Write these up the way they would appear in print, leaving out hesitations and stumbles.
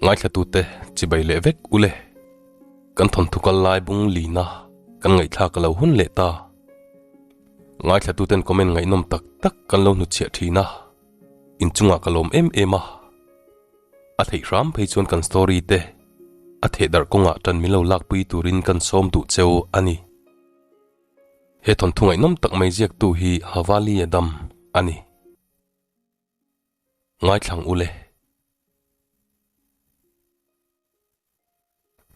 Ngaithlatute chibai leh vek ule. Kan thawnthu kal lai bung lina kan ngaihthlak a lo hun leh ta. Ngaithlatuten comment ngaihnawm tak tak kan lo hnutchhiah thin a, inchungah ka lawm em em a. A theih hram phei chuan kan story te a thehdarh kawngah tan min lo lakpui turin kan sawm duh cheu a ni. He thawnthu ngaihnawm tak mai ziaktu hi Havali Adam a ni. Ngaithlang ule.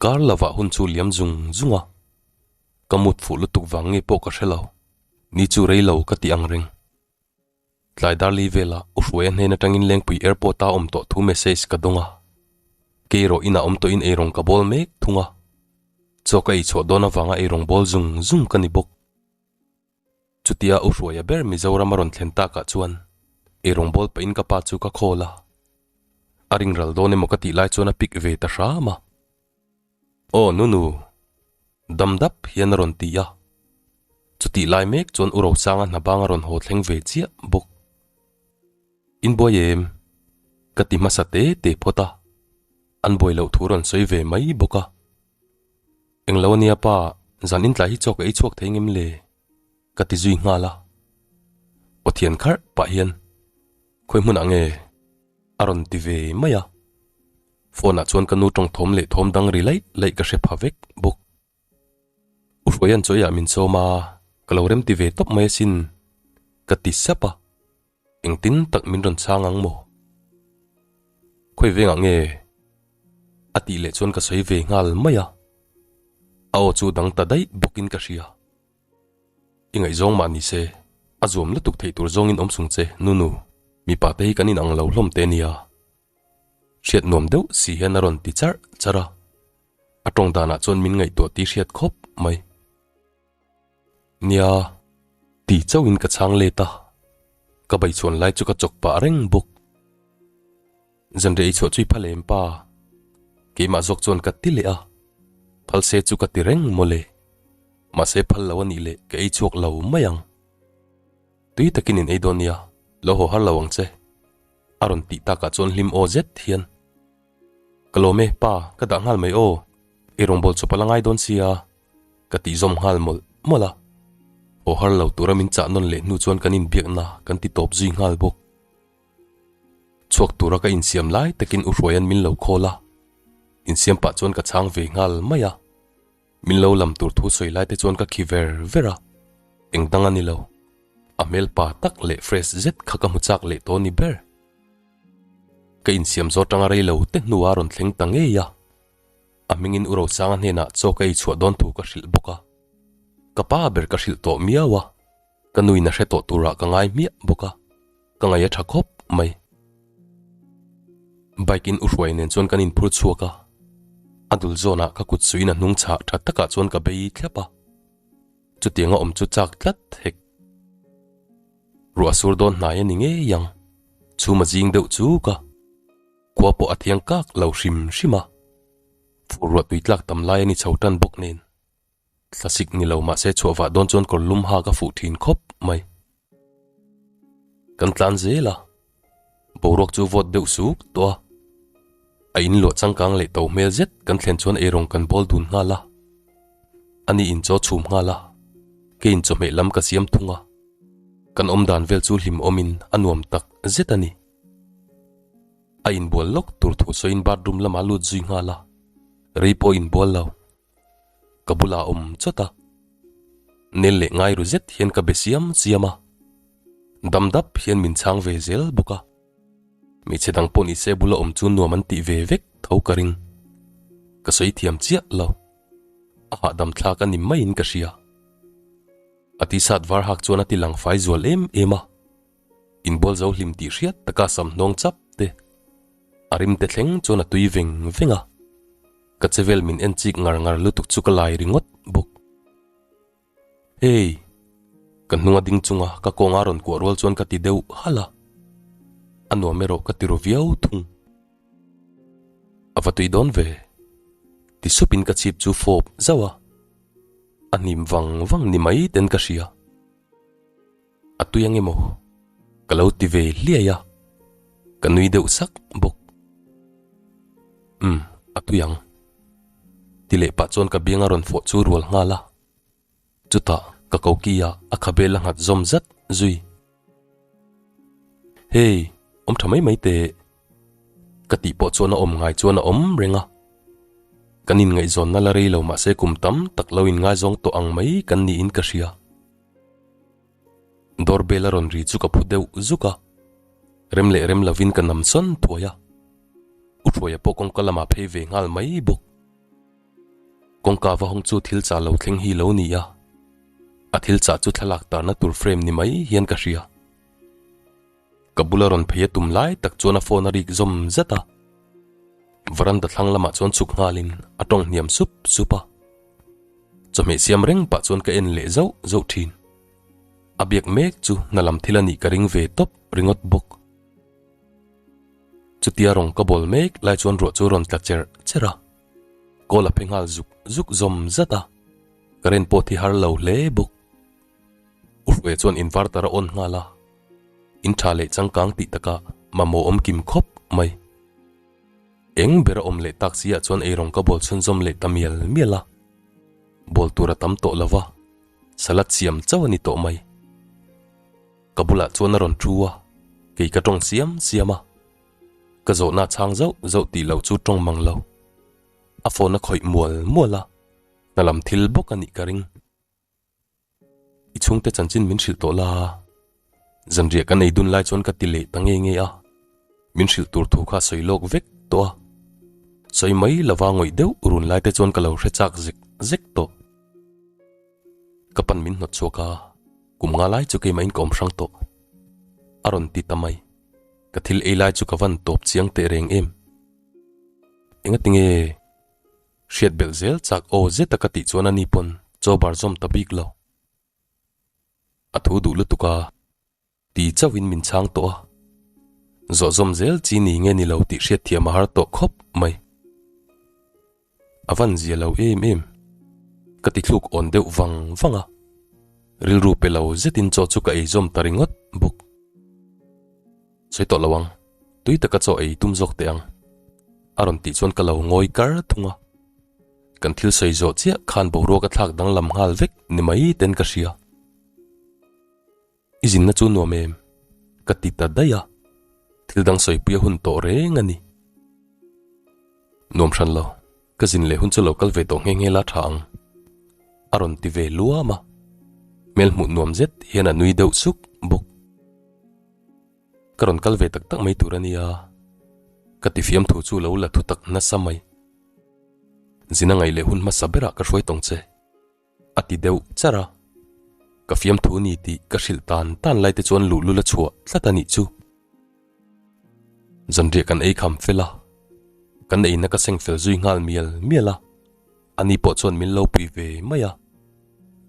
Kar lovah hun chu liam zung zung a, ka mut fuh lutuk vang nge pawh ka hre lo, ni chu rei lo ka ti ang reng. Tlai darli velah U Hruaia hnen atangin Lengpui Airport a awm tawh thu message ka dawng a, kei erawh inah awm tawhin eirawng ka bawl mek thung a, chaw ka eichhuah dawn avanga eirawng bawl zung zung ka ni bawk. Chutia U Hruaia ber Mizoram a rawn thlen takah chuan eirawng bawl pahin ka pa chu ka call a, a ring ral dawn emaw ka tih lai chuan a pick ve ta hram a. Aw Nunu, dam dap hian a rawn ti a, chutih lai mek chuan U Rosanga hna bang a rawn haw thleng ve chiah bawk. In buai em? Ka ti hmasa te te phawt a, an buai loh thu rawn sawi ve mai bawk a. Englo ania pa, zan in tlai hi chaw ka ei chhuak thei ngem le? Ka ti zui nghal a. Aw thian kharh pah hian, Khawi hmunah nge? A rawn ti ve mai a. Phone ah chuan ka nu tawng thawm leh thawm dang ri laih laih ka hre pha vek bawk. U Hruaia'n chaw eiah min sawm a, ka lo rem ti ve tawp mai asin, ka ti sap a. Engtin tak min rawn chhang ang maw? Khawi vengah nge? A tih leh chuan ka sawi ve nghal mai a, a aw chu dang ta daih bawkin ka hria. I ngaihzawng mah ni se, a zuam lutuk theih tur zawngin awm sung che, Nunu, mipa te hi kan inang lo hlawm te nia. Hriat nuam deuh si hian a rawn ti charh charh a, a tawng danah chuan min ngaihtuah tih hriat khawp mai. Nia, ti chauhin ka chhang let a, ka baichhuan lai chu ka chawk pah reng bawk. Zanriah i chhuah chu i phal em pa? Keimah zawk chuan ka ti leh a, phal se chu ka ti reng mawle. Mahse phal lo a nih leh ka ei chhuak lo mai ang. Tui takin in ei dawn nia, lo haw har lo ang che. A rawn tih takah chuan hlim aw zet hian, Ka lawm e pa, ka dah nghal mai aw, ei rawngbâwl chawp a la ngai dawn sia. Ka tih zawm nghal mawlh mawlh a, haw har lo tura min chah nawn leh hnu chuan kan inbiakna kan ti tawp zui nghal bawk. Chhuak tura ka insiam lai takin U Hruaia'n min lo call a, insiam pah chuan ka chhang ve nghal mai a, min lo lam tur thu sawi lai te chuan ka khi ver ver a, eng dang a ni lo, a hmel pa tak leh fresh zet kha ka hmu chak leh tawh ni ber. Ka insiam zawt tanga rei lo te hnuah a rawn thleng ta ngei a. A hmingin U Rosanga hnenah chaw ka ei chhuah dawn thu ka hrilh bawk a. Ka pa ber ka hrilh tawh miau a, ka nuin a hre tawh turah ka ngai hmiah bawk a, ka ngaih a tha khawp mai. Bike in U Hruai nen chuan kan inphur chhuak a, a dul zawnah ka kut suiin a hnung chhah tha takah chuan ka bei thlap a, chutianga awm chu chak tlat hek. Ruah sur dawn hnai a ni ngei ang, chhum a zing deuh chuk a. Khua pawh a thiang kak lo hrim hrim a, fur ruah tui tlak tam lai a ni chho tan bawk nen. Thlasik ni lo mahse chhuah vah dawn chuan kawr lum hak a fuh thin khawp mai. Kan tlan zel a, boruak chu vawt deuh suk tawh a. A in luah changkang leh to hmel zet kan thlen chuan eirawng kan bawl dun nghal a. Ani in chaw chhum nghal a, keiin chawhmeh lam ka siam thung a. Kan awmdan vel chu hlim awmin a nuam tak zet a ni. A inbual lawk tur thu sawiin bathroom lamah lut zui nghal a, rei pawh inbual lo. Ka bulah a awm chawt a, nel leh ngai ru zet hian ka be siam siam a, dam dap hian min chhang ve zel bawk a. Hmeichhe dang pawh nise bula awm chu nuam an tih ve vek tho ka ring. Ka sawi thiam chiah lo, a hahdam thlak a ni maiin ka hria. A t-shirt var hak chuan a ti lang fai zual em em a. Inbual zo hlim tih hriat taka sam hnawng chap te a rim te thleng chuan a tui veng veng a, ka chevel min en chik ngar ngar lutuk chu ka lai ringawt bawk. Hey! Ka hnung a ding chunga ka kawnga rawn kuah rual chuan ka ti deuh halh a, a nuam erawh ka ti ru viau thung. A va tui dawn ve? Ti supin ka chhip chu fawp zauh a, a hnim vang vang ni mai ten ka hria. A tui ang emaw? Ka lo ti ve hliai a, ka nui deuh sak bawk. Umm, a tui ang. Ti leh pah chuan ka biang a rawn fawh chu rual nghal a. Chutah ka koki ah a khabe la nghat zawm zat zui. Hey, awm tha mai mai teh. Ka tih pawh chuan a awm ngai chuan a awm reng a. Kan inngaihzawnna la rei lo mahse kum tam tak lo inngaizawng tawh ang mai kan niin ka hria. Doorbell a rawn ri chu ka phu deuh zuk a, rem leh rem lovin ka nam sawn thuai a. U Hruaia pawh kawngka lamah phei ve nghal mai bawk. Kawngka va hawng chu thil chah lo thleng hi lo ni a, a thil chah chu thlalak tarna tur frame ni mai hian ka hria. Ka bula rawn phei a tum lai tak chuan a phone a rik zawm zet a. Veranda thlang lamah chuan chhuk nghalin a tawng hniam sup sup a. Chawhmeh siam reng pah chuan ka en leh zauh zauh thin. A biak mek chu hna lam thil a nih ka ring ve tawp ringawt bawk. Chutia rawng ka bawl mek lai chuan ruah chu rawn tla cherh cherh a. Kawl a phe nghal zuk zuk zawm zat a. Current pawh thi har lo hle bawk. U Hruaia chuan inverter a on nghal a. In tha leh changkang tih takah mamawh awm kim khawp mai. Eng ber a awm leh tak si ah chuan eirawng ka bawl chhunzawm leh ta mial mial a. Bawl tur a tam tawh lo va, salad siam chauh a ni tawh mai. Ka bulah chuan a rawn thu a, kei ka tawng siam siam a. Ka zawhna chhang zauh zauh tih loh chu tawng mang lo. A phone a khawih mual mual a, hna lam thil bawk a nih ka ring. I chhungte chanchin min hrilh tawh la. Zanriah kan ei dun lai chuan ka ti leh ta nge nge a, min hrilh tur thu kha sawi lawk vek tawh a. Sawi mai lova ngawih deuh run lai te chuan ka lo hre chak zek zek tawh. Ka pan min hnawt chhuak a, kum nga lai chu keimah in ka awm hrang tawh. A rawn ti ta mai. Ka thil ei lai chu ka van tawp chiang teh reng em. Engatinge? Hriat belh zel chak aw zeta ka tih chuan ani pawn chaw bar zawm ta bik lo. A thu duh lutuk a, ti chauhin min chhang tawh a. Zawh zawm zel chi ni nge ni lo tih hriat thiam a har tawh khawp mai. A van zia lo em em. Ka ti thluk awn deuh vang vang a. Rilru pe lo zetin chaw chu ka ei zawm ta ringawt bawk. Sawi tawh lo ang, tui taka chaw ei tum zawk teh ang. A rawn tih chuan ka lo ngawi kar thung a. Kan thil sawi zawh chiah khan boruak a thlak danglam nghal vek ni mai ten ka hria. I zinna chu nuam em? Ka ti ta daih a, thil dang sawipui a hun tawh reng a ni. Nuam hran lo, ka zin leh hun chu lo kal ve tawh nghe nghe la tha ang. A rawn ti ve luam a, hmel hmuh nuam zet hian a nui deuh suk bawk. Ka rawn kal ve tak tak mai tur a nia, ka ti fiam thu chu lo la thu tak nasa mai. Zina ngaih leh hun hmasa berah ka hruai tawng che, a ti deuh char a. Ka fiam thu ni tih ka hrilh tan tan lai te chuan luhlul a chhuah tlat a nih chu. Zanriah kan ei kham fel a, kan eina ka seng fel zui nghal mial mial a, ani pawh chuan min lo pui ve mai a.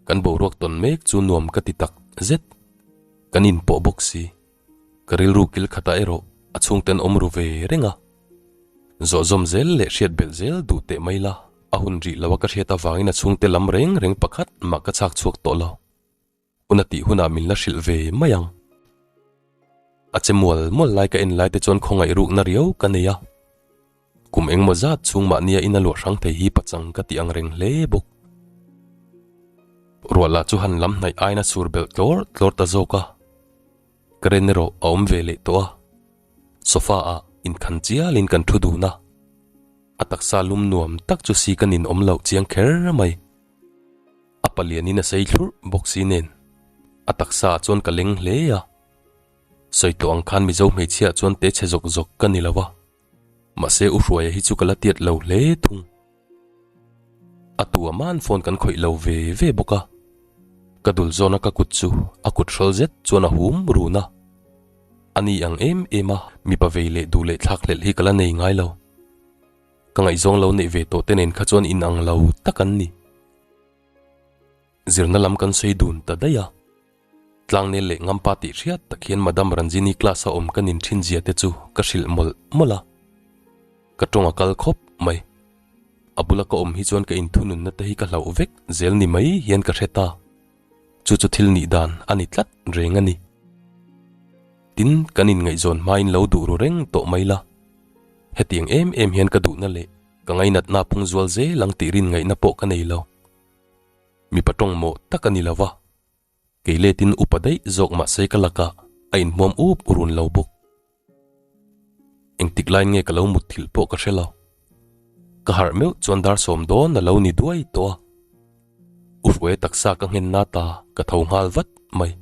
Kan boruak tawn mek chu nuam ka ti tak zet. Kan inpawh bawk si. Ka rilru kil khatah erawh a chhungten awm ru ve reng a. Zawh zawm zel leh hriat belh zel duh teh mai la, a hun rih lo a ka hriat avangin a chhungte lam reng reng pakhat mah ka chhak chhuak tawh lo. Hun a tih hunah min la hrilh ve mai ang. A che mual mual lai ka en lai te chuan khawngaih rukna riau ka nei a. Kum engmaw zat chhung mahnia in a luah hrang thei hi pachang ka tih ang reng hle bawk. Ruah lah chu han lam hnaih aiin a sur belh tlawr tlawr ta zawk a. Karen erawh a awm ve leh tawh a. Sofa ah inkhan chialin kan thu dun a. A taksa lum nuam tak chu si ka nin awm loh chiang kher mai. A palianin a sei thlurh bawk si nen a taksa ah chuan ka leng hle a. Sawi tawh ang khan Mizo hmeichhia ah chuan te chhe zawk zawk ka ni lo a. Mahse U Hruaia hi chu ka la tiat lo hle thung. A tu aman phone kan khawih lo ve ve bawk a. Ka dul zawna ka kut chu a kut hrawl zet chuan a hum run a. A ni ang em em a mipa vei leh duh leh thlak hlelh hi ka la nei ngai lo. Ka ngaihzawng lo neih ve tawh te nen kha chuan inang lo tak an ni. Zirna lam kan sawi dun ta daih a. Tlangnel leh Ngampa tih hriat tak hian Madam Ranjini class a awm ka nin thin zia te chu ka hrilh mawlh mawlh a. Ka tawng a kal khawp mai. A bula ka awm hi chuan ka inthununna te hi ka hlauh vek zel ni mai hian ka hre ta. Chu chu thil nih dan a ni tlat reng a ni. Tin, kan inngaihzawn hmain lo duh ru reng tawh mai la. Hetiang em em hian ka duhna leh ka ngainatna phung zual zel ang tih rin ngaihna pawh ka nei lo. Mipa tawng mawh tak a ni lo va, kei letin upa daih zawk mah se ka lakah a inhmuam up run lo bawk. Engtik lain nge ka lo mut thilh pawh ka hre lo. Ka harh meuh chuan dar sawm dawn a lo ni duai tawh a. U Hruaia taksa ka nghen na ta ka tho nghal vat mai.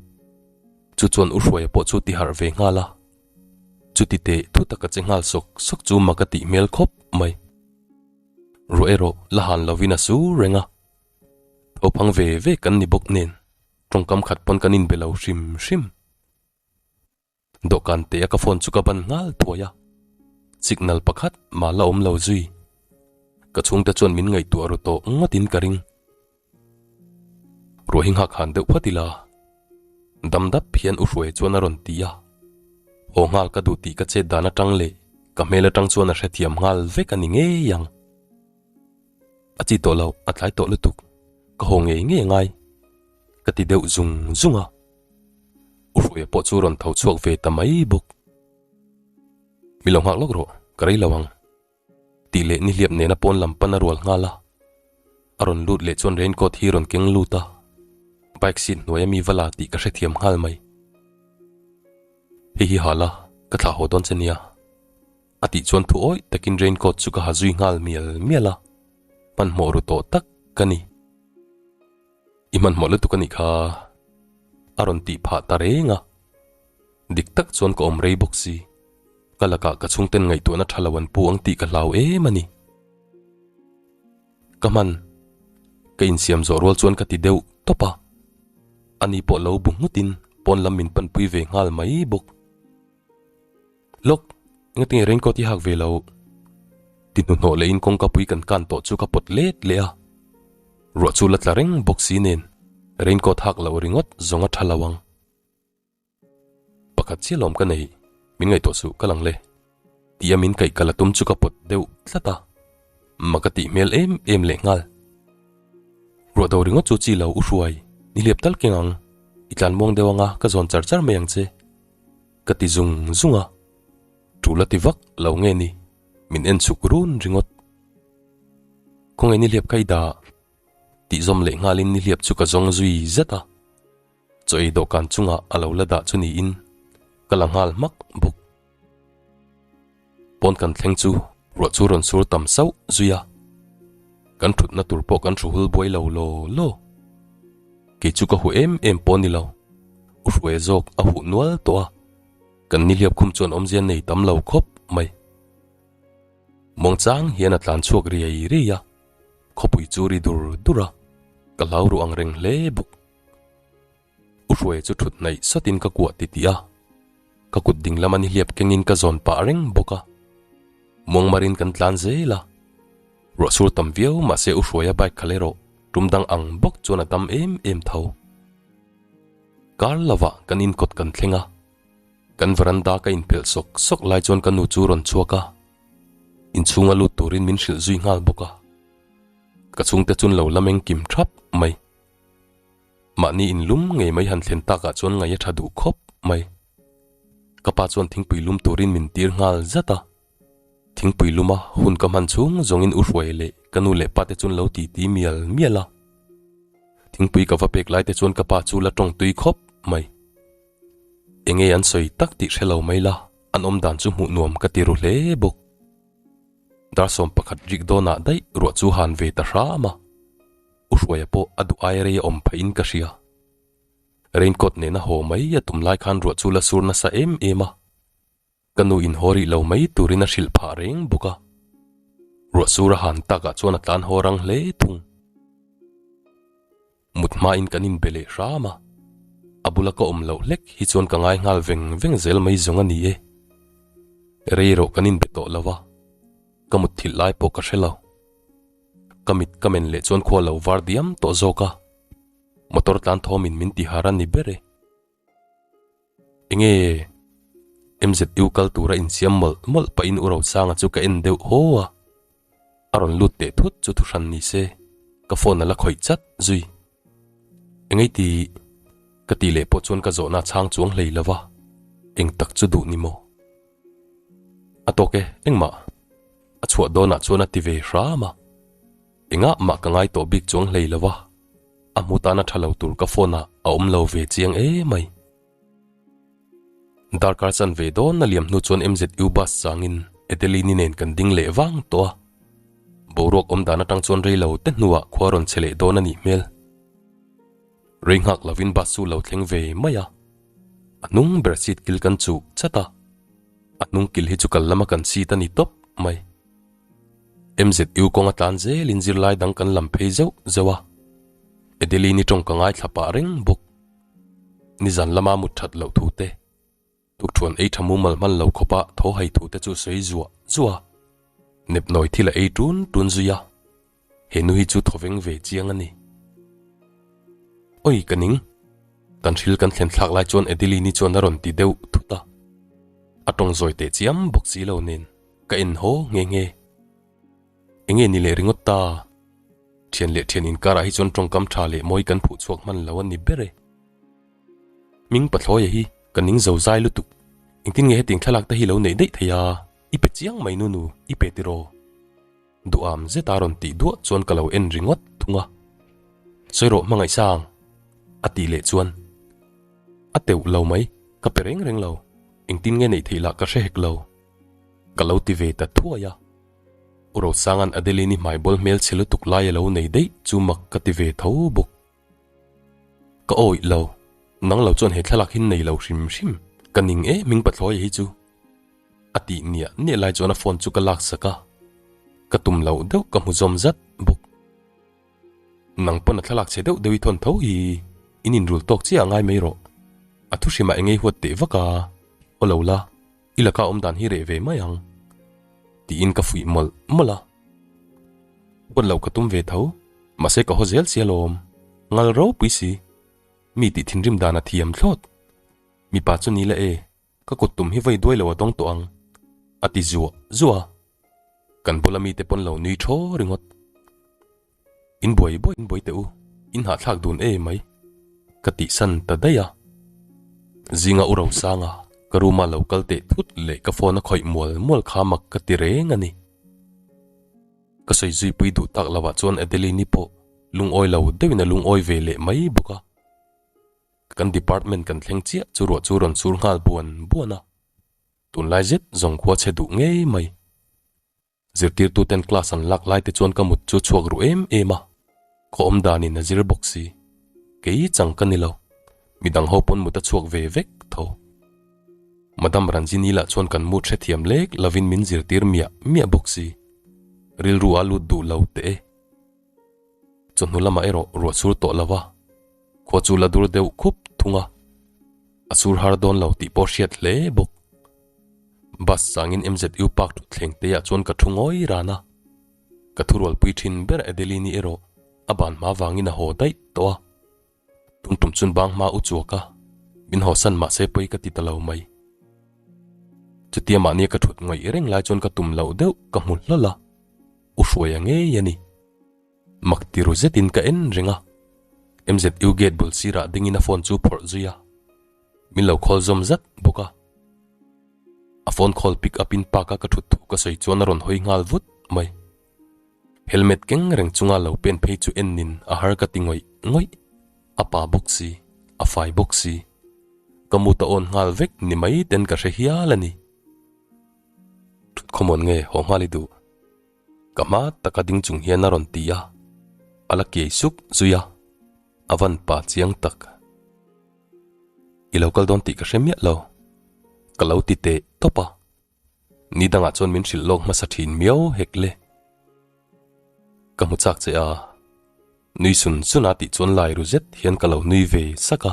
Chu chuan U Hruaia pawh chu ti harh ve nghal a. Chuti teh thu taka che nghal sawk sawk chu mak a tih hmel khawp mai. Ruah erawh la han lovin a sur reng a. Tho phang ve ve kan ni bawk nen tawngkam khat pawn kan inbe lo hrim hrim. Dawhkan teh a ka phone chu ka ban nghal thuai a, signal pakhat mah la awm lo zui. Ka chhungte chuan min ngaihtuah ru tawh ngawtin ka ring. Ruah hi nghak han deuh phawt ila, dam dap hian u Hruaia chuan a rawn ti a. Haw nghal ka duh tih ka chet dan atang leh ka hmel atang chuan a hrethiam nghal vek a ni ngei ang. A chi tawh lo, a tlai tawh lutuk, ka haw ngei ngei angai ka ti deuh zung zung a. U Hruaia pawh chu rawn tho chhuak ve ta mai bawk. Mi lo nghak lawk rawh, ka rei lo ang. Tih leh nihliap nena pawn lam pan a rual nghal a. A rawn lut leh chuan raincoat hi rawn keng lut a. Bike seat hnuaia mi va la tih ka hrethiam nghal mai. Hei hi ha la, ka thlah haw dawn che nia. A tih chuan thu awih takin raincoat chu ka ha zui nghal mial mial a. Hmanhmawh ru tawh tak ka ni. I hmanhmawh lutuk a nih kha a rawn tih phah ta reng a. Dik tak chuan ka awm rei bawk si. Ka lakah ka chhungten ngaihtuahna tha lo an pu ang tih ka hlau em a ni. Ka hman, ka insiam zawh rual chuan ka ti deuh tawp a. Ani pawh lo bu nghutin pawn lam min panpui ve nghal mai bawk. Lawk, engatinge raincoat hi hak ve lo? Ti hnuhnawh lehin kawngka pui kan kan tawh chu ka pawt let leh a. Ruah chu la tla reng bawk si nen raincoat hak loh ringawt zawng a tha lo ang. Pakhat chiah lawm ka nei, min ngaihtuah suh ka lang le. Tia min kaih kal a tum chu ka pawt deuh tlat a. Mak a tih hmel em em leh nghal. Ruah do ringawt chu chi lo u hruai, ni hliap tal keng ang, i tlan muang deuh anga ka zawn char char mai ang che. Ka ti zung zung a, tul a ti vak lo nge ni, min en chhuk run ringawt. Khawngaih nihliap ka i dah tih zawm leh nghalin nihliap chu ka zawng zui zet a, chaw ei dawhkan chungah a lo la dah chu niin ka la nghal hmak bawk. Pawn kan thleng chu ruah chu rawn sur tam sauh zui a, kan thutna tur pawh kan hru hul buai lo law law. Kei chu ka huh em em pawh ni lo, u Hruaia zawk a huh nual tawh a, kan nihliap khum chuan awmzia nei tam lo khawp mai. Muangchang hian a tlan chhuak riai riai a, khawpui chu ri dur dur a, ka hlau ruh ang reng hle bawk. U Hruaia chu thut hnaih sawtin ka kuah titih a, ka kut ding lama nihliap kengin ka zawn pah reng bawk a. Muangmarin kan tlan zel a, ruah sur tam viau mahse U Hruaia bike khalh erawh tum dang ang bawk chuan a tam em em tho. Kar lovah kan inkawt kan thleng a, kan veranda ka inphelh sawk sawk lai chuan ka nu chu rawn chhuak a, inchhunga lut turin min hrilh zui nghal bawk a. Ka chhungte chun lo la meng kim thap mai. Mahni inlum ngei mai han thlen takah chuan ngaih a tha duh khawp mai. Ka pa chuan thingpui lum turin min tir nghal zat a. Thingpui luma hun ka hman chhung zawngin u Hruai leh ka nu leh pa te chuan lo titi mial mial a. Thingpui ka va pek lai te chuan ka pa chu la tawng tui khawp mai. Enge an sawi tak tih hre lo mai la, an awm dan chu hmuh nuam ka ti ru hle bawk. Dar 11 rik dawnah daih ruah chu han ve ta hram a. U Hruaia pawh a duh ai rei a awm phahin ka hria. Raincoat nena haw mai a tum lai khan ruah chu la sur nasa em em a. Ka nu in haw rih lo mai turin a hrilh phah reng bawk a. Ruah sur a han takah chuan a tlan haw rang hle thung. Mut hmain kan inbe leh hram a, a bula ka awm loh hlek hi chuan ka ngai nghal veng veng zel mai zawng a ni e. Rei erawh kan inbe tawh lo a, ka mut thilh lai pawh ka hre lo. Ka mit ka men leh chuan khua lo var diam tawh zawk a, motor tlan thawmin min ti har a ni ber e. Enge MZU kal tura insiam mawlh mawlh pahin U Rosanga chu ka en deuh haw a, a rawn lut teh thut chu thuhran ni se ka phone a la khawih chat zui. Engei ti ka tih leh pawh chuan ka zawhna chhang chuang hlei lo va, eng tak chu duh ni maw? A tawk e, engmah. A chhuah dawnah chuan a ti ve hram a. Engah mah ka ngai tawh bik chuang hlei lo a, a hmu tana tha lo tur ka phone ah a awm lo ve chiang emai. Darkar chan ve dawn a liam hnu chuan MZU bus changin Adeline-i nen kan ding leh vang tawh a. Boruak awm dan atang chuan rei lo te hnuah khua rawn che leh dawn a nih hmel. Rei nghak lovin bus chu lo thleng ve mai a. A hnung ber seat kil kan chuh chat a. A hnung kil hi chu kal lama kan seat a ni tawp mai. MZU kawnga tlan zelin zirlai dang kan lam phei zeuh zeuh a. Adeline-i tawng ka ngaithla pah reng bawk. Nizan lama mut that loh thu te, tukthuan ei tha mumal hman lo khawpa tho hai thu te chu sawi zuah zuah a, nepnawi thil a ei tun tun zui a, he nu hi chu thawveng ve chiang a ni. Oi ka ning, tan hril kan thlen thlak lai chuan Adeline-i chuan a rawn ti deuh thut a, a tawng zawi teh chiam bawk si lo nen ka en haw nghe nghe. Enge ni leh ringawt ta? Thian leh thian inkarah hi chuan tawngkam tha leh mawi kan phuh chhuak hman lo a ni ber e. Hming Pathlawia hi ka ning zo zai lutuk. Engtin nge hetiang thlalak te hi lo neih daih thei a? I pe chiang mai nunu, i pe tiraw? Duham zeta rawn tih duah chuan ka lo en ringawt thung a. Sawi rawh hmangaihsang! A tih leh chuan a teuh lo mai, ka pe reng reng lo. Engtin nge neih theih lah ka hre hek lo. Ka lo ti ve ta thuai a. U Rosanga'n Adeline-i hmaibawl hmel chhe lutuk lai a lo nei daih chu mak ka ti ve tho bawk. Ka awih lo, nang lo chuan he thlalak hi nei lo hrim hrim, ka ning e hming Pathlawia hi chu. A tih niah niah lai chuan a phone chu ka laksak a, ka tum loh deuh ka hmu zawm zat bawk. Nang pawn a thlalak chhe deuh deuh i thawn tho hi in inrul tawk chiah a ngai mai rawh. A thu hrimah engei huat teh vak a, aw lo la. I laka awm dan hi reh ve mai ang tiin ka fuih mawlh mawlh a. Huat loh ka tum ve tho, mahse ka haw zel sia lawm. Ngal ropui si, mi tih thinrim dan a thiam thlawt. Mipa chu ni la e, ka kut tum hi vawi duai lo a dawng tawh ang, a ti zuah zuah a. Kan bula mite pawn lo nui thaw ringawt. In buai buai in buai teh u, in hahthlak dun e mai, ka tih san ta daih a. Zinga u Rosanga ka room-a lo kal teh thut leh ka phone a khawih mual mual kha mak ka ti reng a ni. Ka sawi zui pui duh tak lovah chuan Adeline-i pawh lungawi lo deuhin a lungawi ve leh mai bawk a. Kan department kan thleng chiah chu ruah chu rawn sur nghal buan buan a. Tunlai zet zawng khua chhe duh ngei mai. Zirtirtuten class an lak lai te chuan ka mut chu chhuak ru em em a, khaw awm danin a zir bawk si. Kei chang ka ni lo, midang ho pawn mut a chhuak ve vek tho. Madam Ranjini lah chuan kan mut hrethiam lek lovin min zirtir miah miah bawk si. Rilru a lut duh lo teh e. Chawhnu lamah erawh ruah sur tawh lo a, khua chu la dur deuh khup thung a, a sur har dawn lo tih pawh hriat hle bawk. Bus changin MZU Park thutthleng te ah chuan ka thu ngawi ran a, ka thurualpui thin ber Adeline-i erawh a ban hma vangin a haw daih tawh a, tum tum chuan bang hma u chuak a, min haw san mahse pawi ka ti ta lo mai. Chutia mahnia ka thut ngawih reng lai chuan ka tum loh deuh ka hmu hlawl a, u hruaia ngei a ni. Mak ti ru zetin ka en reng a, MZU gate bul sirah dingin a phone chu phawrh zui a. Min lo call zawm zat bawk a. A phone call pick up in park a ka thut thu ka sawi chuan a rawn hawi nghal vut mai. Helmet keng reng chunga lo pen phei chu en nin a har ka ti ngawih ngawih. A pa bawk si, a fai bawk si. Ka mut a awn nghal vek ni mai ten ka hre hial a ni. Thut khawmawn nge haw nghal i duh. Ka hma taka ding chung hian a rawn ti a, a la kiai suk zui a, a van pa chiang tak. I lo kal dawn tih ka hre miah lo, ka lo ti teh tawp a, ni dangah chuan min hrilh lawk hmasa thin miau hek le. Ka hmu chak che a, nui sun sun a tih chuan lai ru zet hian ka lo nui ve sak a,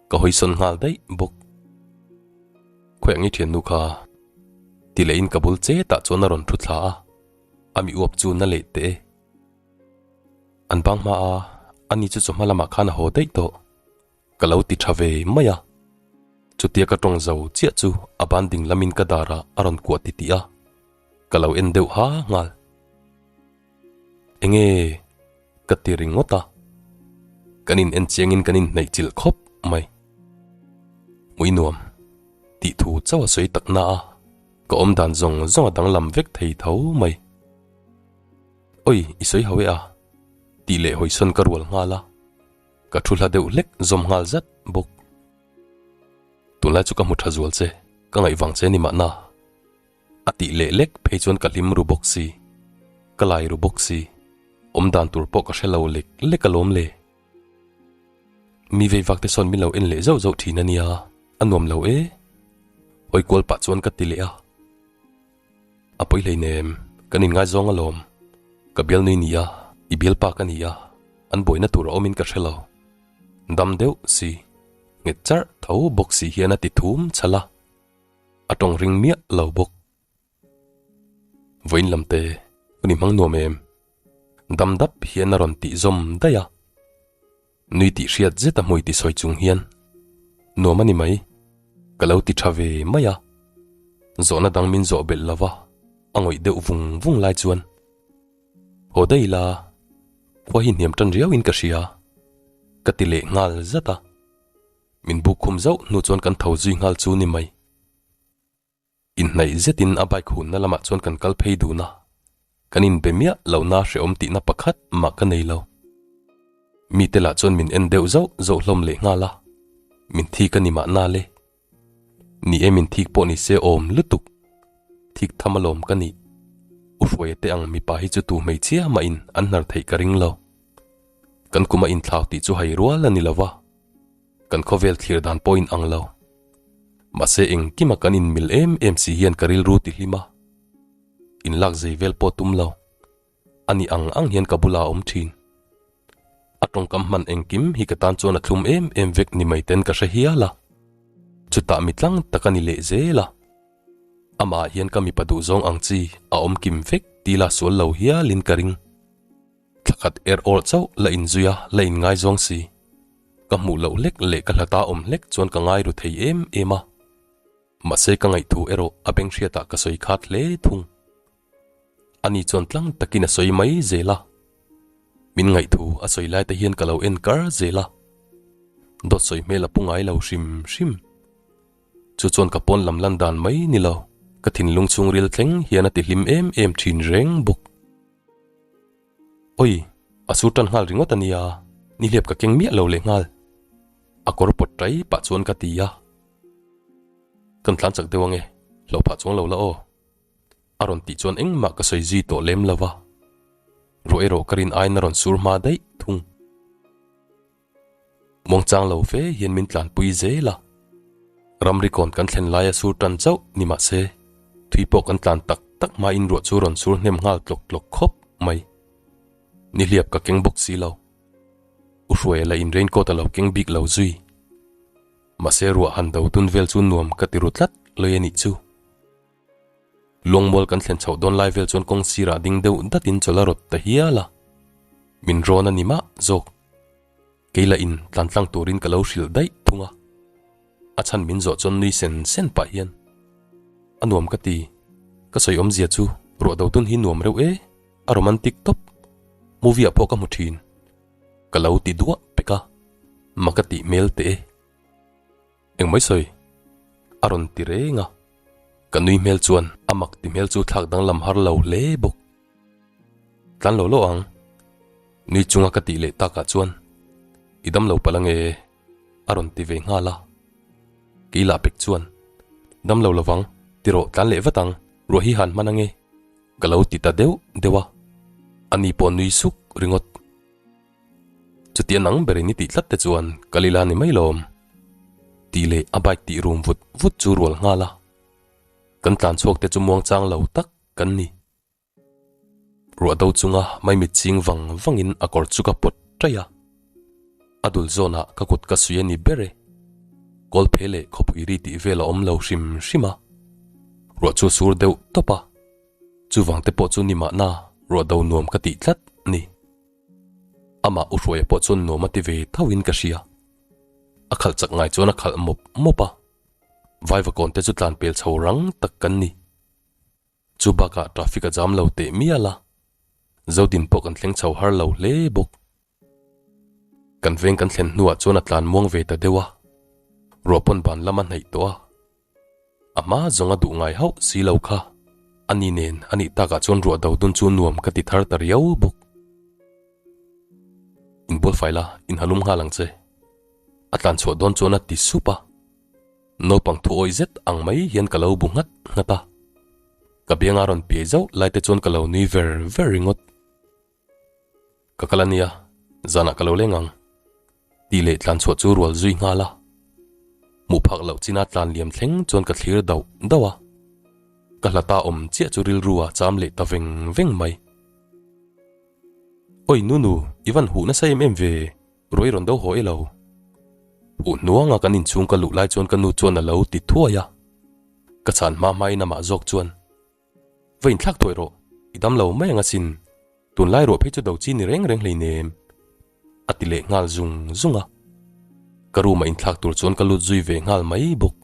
ka hawi sawn nghal daih bawk. Khawiah nge thiannu kha? Ti lehin ka bul chetah chuan a rawn thu thla a, a mi uap chu na leh teh e. An bang hma a, ani chu chawhma lamah khan a haw daih tawh. Ka lo ti tha ve mai a. Chutia ka tawng zo chiah chu a ban ding lamin ka darah a rawn kuah ti tih a, ka lo en deuh ha nghal. Enge? Ka ti ringawt a. Kan in en chiangin kan inhnaih chilh khawp mai. Hmui nuam tih thu chauh a sawi tak na a. Ka awm dan zawng zawng a danglam vek thei tho mai. Oi, i sawi ho e a, tih leh hawisawn ka rual nghal a, ka thu hla deuh hlek zawm nghal zat bawk. Tunlai chu ka hmu tha zual che, ka ngaih vang che ni mahna. A tih leh lek phei chuan ka hlim ru bawk si, ka lai ru bawk si, awm dan tur pawh ka hre lo lek lek alawm le. Mi vei vak te sawn min lo en leh zauh zauh thin a nia, a nuam lo e. Hawi kual pah chuan ka ti leh a. A pawi hleinem, kan inngaizawng alawm. Ka bialnui ni a, i bialpa ka ni a, an buaina tur a awmin ka hre lo. Dam deuh si, nghet charh tho bawk si hian a ti thum chhalh a. A tawng ring miah lo bawk. Vawiin lam te hun i hmang nuam em? Dam dap hian a rawn tih zawm daih a. Nui tih hriat zet a hmui ti sawi chung hian, Nuam a ni mai, ka lo ti tha ve mai a. Zawhna dang min zawh belh lo va, a ngawih deuh vung vung lai chuan, Haw daih ila, khua hi hniam tan riauin ka hria, ka ti leh nghal zat a. Min buk khum zauh hnu chuan kan tho zui nghal chu ni mai. Inhnaih zetin a bike hunna lamah chuan kan kal phei dun a, kan inbe miah lohna hrehawm tihna pakhat mah ka nei lo. Mite lah chuan min en deuh zauh zauh hlawm leh nghal a, min thik a ni mahna le. Ni e min thik pawh ni se awm lutuk. Thik tham alawm ka nih. U Hruaia te ang mipa hi chu tu hmeichhia mahin an hnar theih ka ring lo. Kan kum a inthlau tih chu hai rual a ni lo va. Kan khawvel thlir dan pawh in ang lo. Mahse engkima kan inmil em em si hian ka rilru ti hlim a. Inlak zei vel pawh tum lo. Ani ang ang hian ka bula a awm thin. A tawngkam hman engkim hi ka tan chuan a thlum em em vek ni mai ten ka hre hial a. Chutah mi tlang tak a ni leh zel a. Amah hian ka mipa duhzawng ang chi a awm kim vek ti la sual lo hialin ka ring. Thla khat er awr chauh la inzui a, la inngaizawng si. Ka hmuh loh hlek leh ka hlata awm hlek chuan ka ngai ru thei em em a. Mahse ka ngaihthu erawh a beng hriatah ka sawi khat hle thung. Ani chuan tlang takin a sawi mai zel a. Min ngaihthu a sawi lai te hian ka lo en kar zel a. Dawt sawi hmel a pu ngai lo hrim hrim. Chu chuan ka pawn lam lan dan mai ni lo, ka thinlung chhungril thleng hian a ti hlim em em thin reng bawk. Oi, a sur tan nghal ringawt a nia, nihliap ka keng miah lo leh nghal. A kawr pawt tai pah chuan ka ti a. Kan tlan chak deuh ange, hlauh phah chuang lo la aw. A rawn tih chuan engmah ka sawi zui tawh lem lo va. Ruah erawh ka rin aiin a rawn sur hma daih thung. Muangchang lo fe hian min tlanpui zel a. Ramri kawn kan thlen laia sur tan chauh ni mah se, thui pawh kan tlan tak tak hmain ruah chu rawn sur hnem nghal tlawk tlawk khawp mai. Nihliap ka keng bawk si lo. U Hruaia la in raincoat a lo keng bik lo zui. Mahse ruah han do tun vel chu nuam ka ti ru tlat lawih a nih chu. Luangmual kan thlen chhoh dawn lai vel chuan kawng sirah ding deuh datin chawlh a rawt ta hial a. Min rawn a ni mah zawk. Kei lah in tlan tlang turin ka lo hrilh daih thung a. A chhan min zawh chuan nui sen sen pah hian, A nuam ka ti. Ka sawi awmzia chu ruah do tun hi nuam reuh e, a romantic tawp. Movie ah pawh ka hmu thin. Ka lo ti duah pek a, ma ka tih hmel teh e. Engmai sawi? A rawn ti reng a. Ka nui hmel chuan a mak ti hmel chu thlak danglam har lo hle bawk. Tlan lo lo ang. Nui chunga ka tih leh takah chuan i dam lo palh ange a rawn ti ve nghal a. Kei lah pek chuan dam lo lovang tirawh tlan leh vat ang ruah hi han hman ange ka lo ti ta deuh deuh a. Ani pawh nui suk ringawt. Chutia nang berin i tih tlat te chuan ka lila ni mai lawm tih leh a bike tih rum vut vut chu rual nghal a. Kan tlan chhuak te chu muangchang lo tak kan ni. Ruah do chunga maimit ching vang vangin a kawr chu ka pawt taih a. A dul zawnah ka kut ka suih a ni ber e. Kawlphe leh khawpui ri tih vel a awm lo hrim hrim a. Ruah chu a sur deuh tawp a. Chuvang te pawh chu ni mahna ruah do nuam ka tih tlat ni. Amah U Hruaia pawh chuan nuam a ti ve tho in ka hria. A khalh chak ngai chuan a khalh mawp mawp a. Vaivakawn te chu tlan pel chho rang tak kan ni. Chu bakah traffic a jam lo teh mial a, Zodin pawh kan thleng chho har lo hle bawk. Kan veng kan thlen hnuah chuan a tlan muang ve ta deuh a, ruah pawn ban lam a hnaih tawh a. A hma zawng a duh ngai hauh si lo kha. A ni nen a nih takah chuan ruah do dun chu nuam ka ti thar ta riau bawk. Inbual fai la, inhalum nghal ang che. A tlan chhuah dawn chuan a ti sup a. Naupang thu awih zet ang mai hian ka lo bu nghat nghat a. Ka bianga rawn piai zauh lai te chuan ka lo nui ver ver ringawt. Ka kal a nia, zanah ka lo leng ang. Tih leh tlan chhuah chu rual zui nghal a. Hmuh phak loh china tlan liam thleng chuan ka thlir dauh dauh a. Ka hlata awm chiah chu rilru a cham leh ta veng veng mai. Oi Nunu, i van huh nasa em em ve, ruai rawn do haw e lo. Huh hnuanga kan inchhung ka luh lai chuan ka nu chuan a lo ti thuai a. Ka chhan hma hmain amah zawk chuan. Va inthlak thuai rawh, i dam lo mai ang asin, tunlai ruah phei chu do chi ni reng reng hleinem, a ti leh nghal zung zung a. Ka room a inthlak tur chuan ka lut zui ve nghal mai bawk.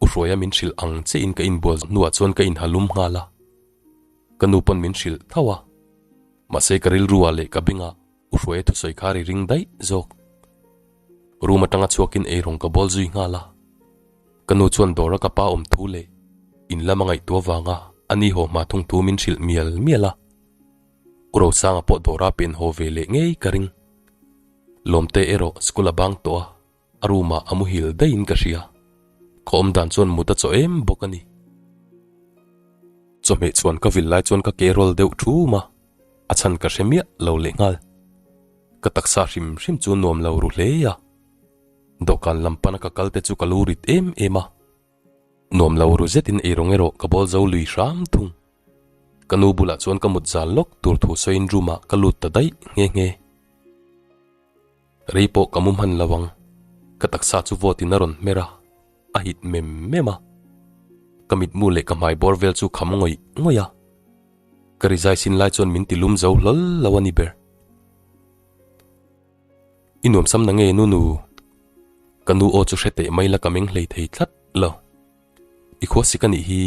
U Hruaia min hrilh ang che in ka inbual hnuah chuan ka inhalum nghal a. Ka nu pawn min hrilh tho a, mahse ka rilru ah leh ka bengah U Hruaia thusawi kha ri ring daih zawk. Room atanga chhuakin eirawng ka bawl zui nghal a. Ka nu chuan dawra ka pa awm thu leh in lama ngaihtuah vanga a ni haw hma thung thu min hrilh mial mial a. U Rosanga pawh dawra pen haw ve leh ngei ka ring. Lawmte erawh school a bang tawh a, a room ah a muhil daihin ka hria. Ka awm dan chuan mut a chaw em bawk a ni. Chawhmeh chuan ka vil lai chuan ka ke rawl deuh thum a. A chhan ka hre miah lo leh nghal. Ka taksa hrim hrim chu nuam lo ru hle a. Dawhkan lam pana ka kal te chu ka lu rit em em a. Nuam lo ru zetin eirawng erawh ka bawl zo lui hram thung. Ka nu bulah chuan ka mut zal lawk tur thu sawiin room ah ka lut ta daih nghe nghe. Rei pawh ka mu hman lo ang. Ka taksa chu vawt in a rawn hmer a, a hit mem mem a. Ka mitmu leh ka hmai bawr vel chu kham ngawih ngawih a. Ka rizai sin lai chuan min ti lum zo hlawl lo a ni ber. I nuam sam na nge Nunu? Ka nu aw chu hre teh mai la ka meng hlei thei tlat lo. I khua sik a nih hi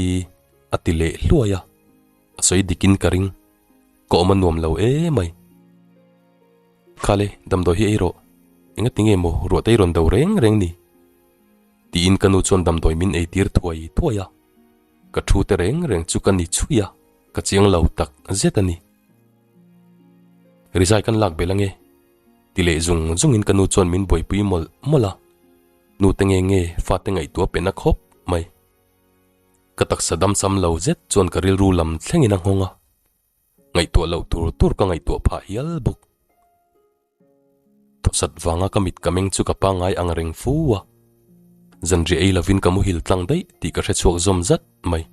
a ti leh hluai a, a sawi dik in ka ring. Ka awm a nuam lo emai. Khale, damdawi hi ei rawh. Engati nge maw ruah te i rawn do reng reng ni? Tiin ka nu chuan damdawi min ei tir thuai thuai a. Ka thu te reng reng chu ka ni chhui a, ka chiang lo tak zet a ni. Rizai kan lak belh ange, ti leh zung zungin ka nu chuan min buaipui mawlh mawlh a. Nu te nge nge fate ngaihtuah pe na khawp mai. Ka taksa damsam lo zet chuan ka rilru lam thlengin a nghawng a, ngaihtuah loh tur tur ka ngaihtuah phah hial bawk. Thawsat vanga ka mit ka meng chu ka pangngai ang reng fu a, zanriah ei lovin ka muhil tlang daih tih ka hre chhuak zawm zat mai.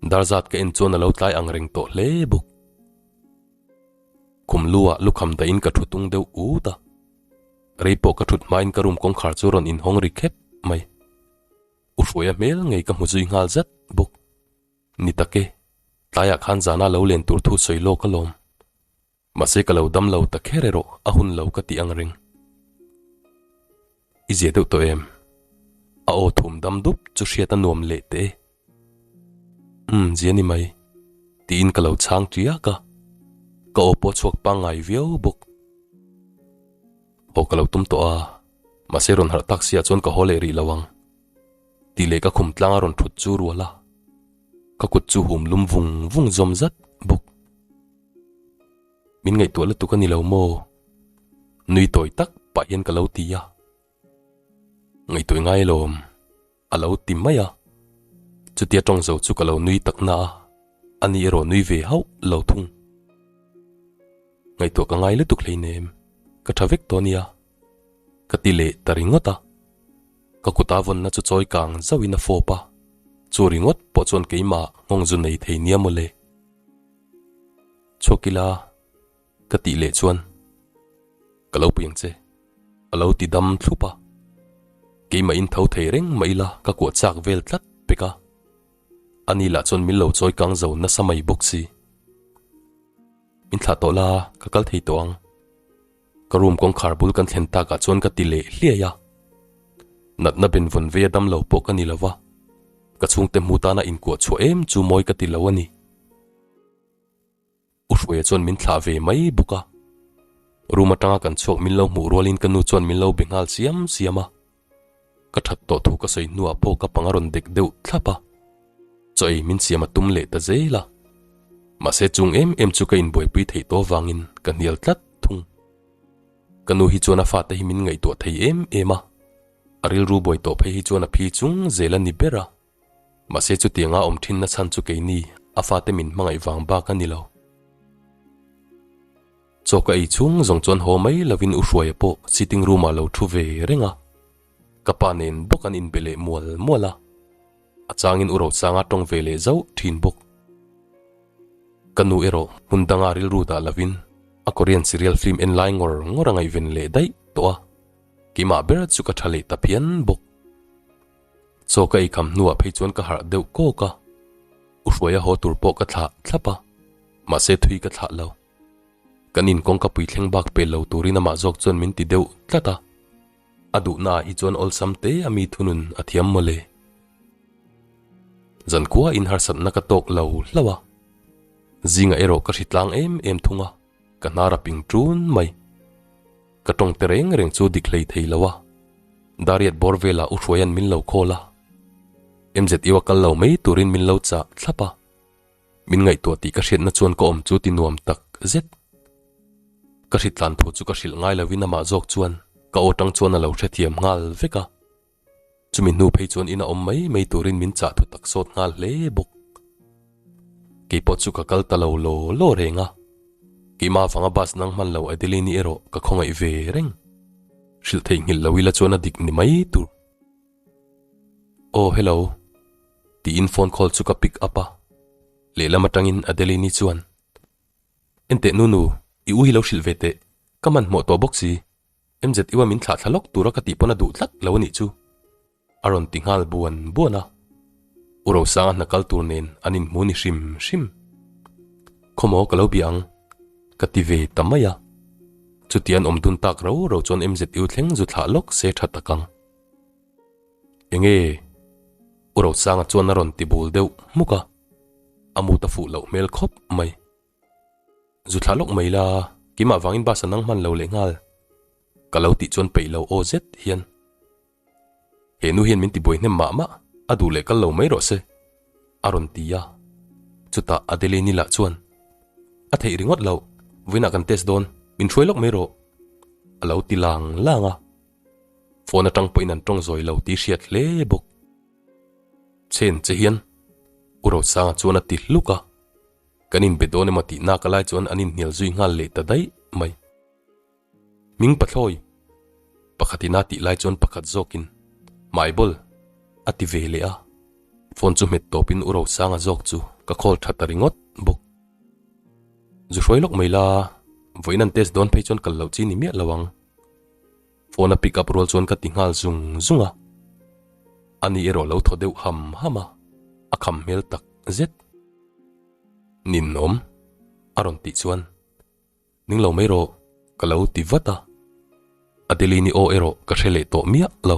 Dar zat ka en chuan a lo tlai ang reng tawh hle bawk. Khum lu ah lukham dahin ka thu tung deuh ut a, rei pawh ka thut hmain ka room kawngkhar chu rawn inhawng ri khep mai. U Hruaia hmel ngei ka hmu zui nghal zat bawk. Ni tak e, tlaiah khan zana lo len tur thu sawi lawk alawm. Mahse ka lo dam lo ta kher erawh a hun lo ka tih ang reng. I zia deuh tawh em? A aw thum dam dup chu hriat a nuam leh teh e. Umm zia ni mai, tiin ka lo chhang tiak a, ka aw pawh chhuak pangngai viau bawk. Aw ka lo tum tawh a, mahse rawn harh tak siah chuan ka haw leh rih lo ang. Tih leh ka khum tlang a rawn thut chu rual a, ka kut chu hum lum vung vung zawm zat bawk. Min ngaihtuah lutuk a ni lo maw? Nui tawi tak pah hian ka lo ti a. Ngaihtuah ngai lawm, a lo ti mai a. Chutia tawng zo chu ka lo nui tak na a, ani erawh nui ve hauh lo thung. Ngaihtuah ka ngai lutuk hleinem, ka tha vek tawh nia. Ka ti leh ta ringawt a. Ka kuta vawnna chu chawi kang zauhin a fawp a, chu ringawt pawh chuan keimah nghawng zu nei thei nia mawle. Chhuak ila ka tih leh chuan ka lo pui ang che a lo ti dam thlup a, keimah in tho thei reng mah ila ka kuah chak vel tlat pek a, ani lah chuan min lo chawi kang zo nasa mai bawk si. Min thlah tawh la ka kal thei tawh ang. Ka room kawngkhar bul kan thlen takah chuan ka ti leh hliai a, natna benvawn vei a dam lo pawh ka ni lo va, ka chhungte hmu tana inkuah chhuah em chu mawi ka ti lo a ni. U Hruaia chuan min thlah ve mai bawk a, room atanga kan chhuak min lo hmuh rualin ka nu chuan min lo be nghal siam siam a. Ka that tawh thu ka sawi hnuah pawh ka pang a rawn dek deuh thlap a, chaw ei min siam a tum leh ta zel a. Mahse chung em em chu ka inbuaipui theih tawh vangin ka hnial tlat thung. Ka nu hi chuan a fate hi min ngaihtuah thei em em a, a rilru buai tawh phei hi chuan a phi chung zel a ni ber a. Mahse chutianga awm thinna chhan chu keini a fate min hmangaih vang bak a ni lo. Chaw ka ei chhung zawng chuan haw mai lovin U Hruaia pawh sitting room ah lo thu ve reng a, ka pa nen bawk an inbe leh mual mual a, a changin U Rosanga tawng ve leh zauh thin bawk. Ka nu erawh hmun danga rilru dah lovin a Korean serial film en lai ngawr ngawr a ngaihven leh daih tawh a, keimah ber chu ka tha leh ta phian bawk. Chaw ka ei kham hnuah phei chuan ka harh deuh kawk a, U Hruaia haw tur pawh ka thlah thlap a, mahse thui ka thlah lo. Kan in kawngka pui thleng bak pel lo turin amah zawk chuan min ti deuh tlat a, a duhna ah hi chuan awlsam te a mi thunun a thiam mawle. Zankhua in harsatna ka tawk lo hlauh a, zingah erawh ka hritlang em em thung a, ka hnar a ping ṭun mai. Ka tawng te reng reng chu dik hlei thei lo a, Dariat bawr velah U Hruaia'n min lo call a, MZU a kal lo mai turin min lo chah thlap a, min ngaihtuah tih ka hriatna chuan ka awm chu ti nuam tak zet. Ka hritlan thu chu ka hrilh ngai lovin amah zawk chuan ka aw tang chuan a lo hrethiam nghal vek a, chumi hnu phei chuan ina awm mai mai turin min chah thu tak sawt nghal hle bawk. Keipawh chu ka kal ta lo law law reng a, keimah avanga bus nang hman lo Adeline-i erawh ka khawngaih ve reng. Hrilh theihnghilh lo ila chuan a dik ni mai tur. Aw hello. Tiin phone call chu ka pick up a, lehlam atangin Adeline-i chuan, Enteh Nunu, i u hi lo hrilh ve teh, ka hmanhmawh tawh bawk si, MZU a min thlah thla lawk tura ka tih pawn a duh tlat lo a nih chu. A rawn ti nghal buan buan a, U Rosanga hna kal tur nen an inhmu ni hrim hrim. Khawmaw ka lo bia ang, ka ti ve ta mai a. Chuti an awm dun tak ro ro chuan MZU thleng zu thlah lawk se tha tak ang. Enge? U Rosanga chuan a rawn ti bul deuh hmuk a, a mut a fuh loh hmel khawp mai. Zu thlah lawk mai la, keimah vangin bus a nang hman lo leh nghal. Ka lo tih chuan peih lo aw zet hian. He nu hian min ti buai hnem mah mah, a duh leh kal lo mai rawh se, a rawn ti a. Chutah Adeline-i lah chuan, A theih ringawt loh, vawiinah kan test dawn, min hruai lawk mai rawh, a lo ti lang lang a. Phone atang pawhin an tawng zawi lo tih hriat hle bawk. Chen che hian U Rosanga chuan a ti hluk a, kan inbe dawn emaw tih nak alai chuan an inhnial zui nghal leh ta daih mai. Hming pathlawi pakhatin a tih lai chuan pakhat zawkin Hmaibawl a ti ve leh a, phone chu hmet tawpin U Rosanga zawk chu ka call tha ta ringawt bawk. Zu hruai lawk mai la, vawiin an test dawn phei chuan kal loh chi ni miah lo ang. Phone a pick up rual chuan ka ti nghal zung zung a, ani erawh lo thaw deuh ham ham a, a kham hmel tak zet. Ninawm a rawn tih chuan Ning lo mai rawh, ka lo ti vat a. Adeline-i aw erawh ka hre leh tawh miah lo.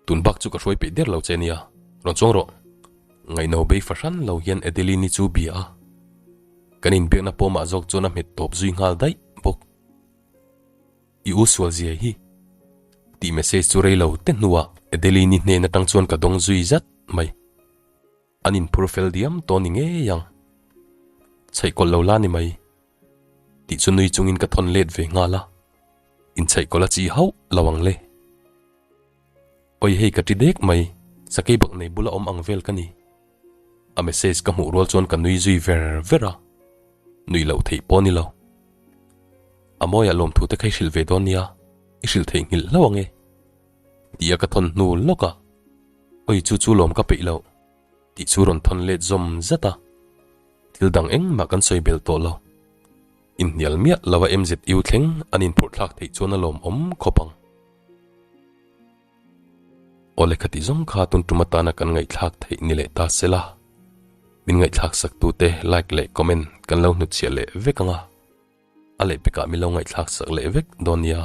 Tun bak chu ka hruai peih der lo che nia, rawn chuang rawh. Ngaihno bei fahran lo hian Adeline-i chu bia a. Kan inbiakna pawmah zawk chuan a hmet tawp zui nghal daih bawk. I u sual zia hi. Tih message chu rei lo te hnuah Adeline-i hnen atang chuan ka dawng zui zat mai. An inphur fel diam tawh ni ngei ang. Chhaihkawlh lo la ni mai. Tih chu nui chungin ka thawn let ve nghal a. Inchhaihkawlh a chi hauh lo ang le. Awi hei ka ti dek mai, sakei bak nei bula awm ang vel ka ni. A message ka hmuh rual chuan ka nui zui ver ver a. Nui loh theih pawh ni lo. A mawiah lawmthu te kha i hrilh ve dawn nia, i hrilh theih nghilh hlauh ang e. Tih a ka thawn hnu lawk a, Awi chu chu lawm ka peih loh tih chu rawn thawn let zawm zat a, thil dang engmah kan sawi belh tawh lo. Inhnial miah lo a MZU thleng an inphurh thlak theih chuan a lawmawm khawp ang. Aw lehkha tih zawng kha tun tum atana kan ngaihthlak theih ni leh ta sela, min ngaihthlak sak tute like leh comment kan lo hnutchhiah leh vek ang a, a lehpekah min lo ngaihthlak sak leh vek dawn nia.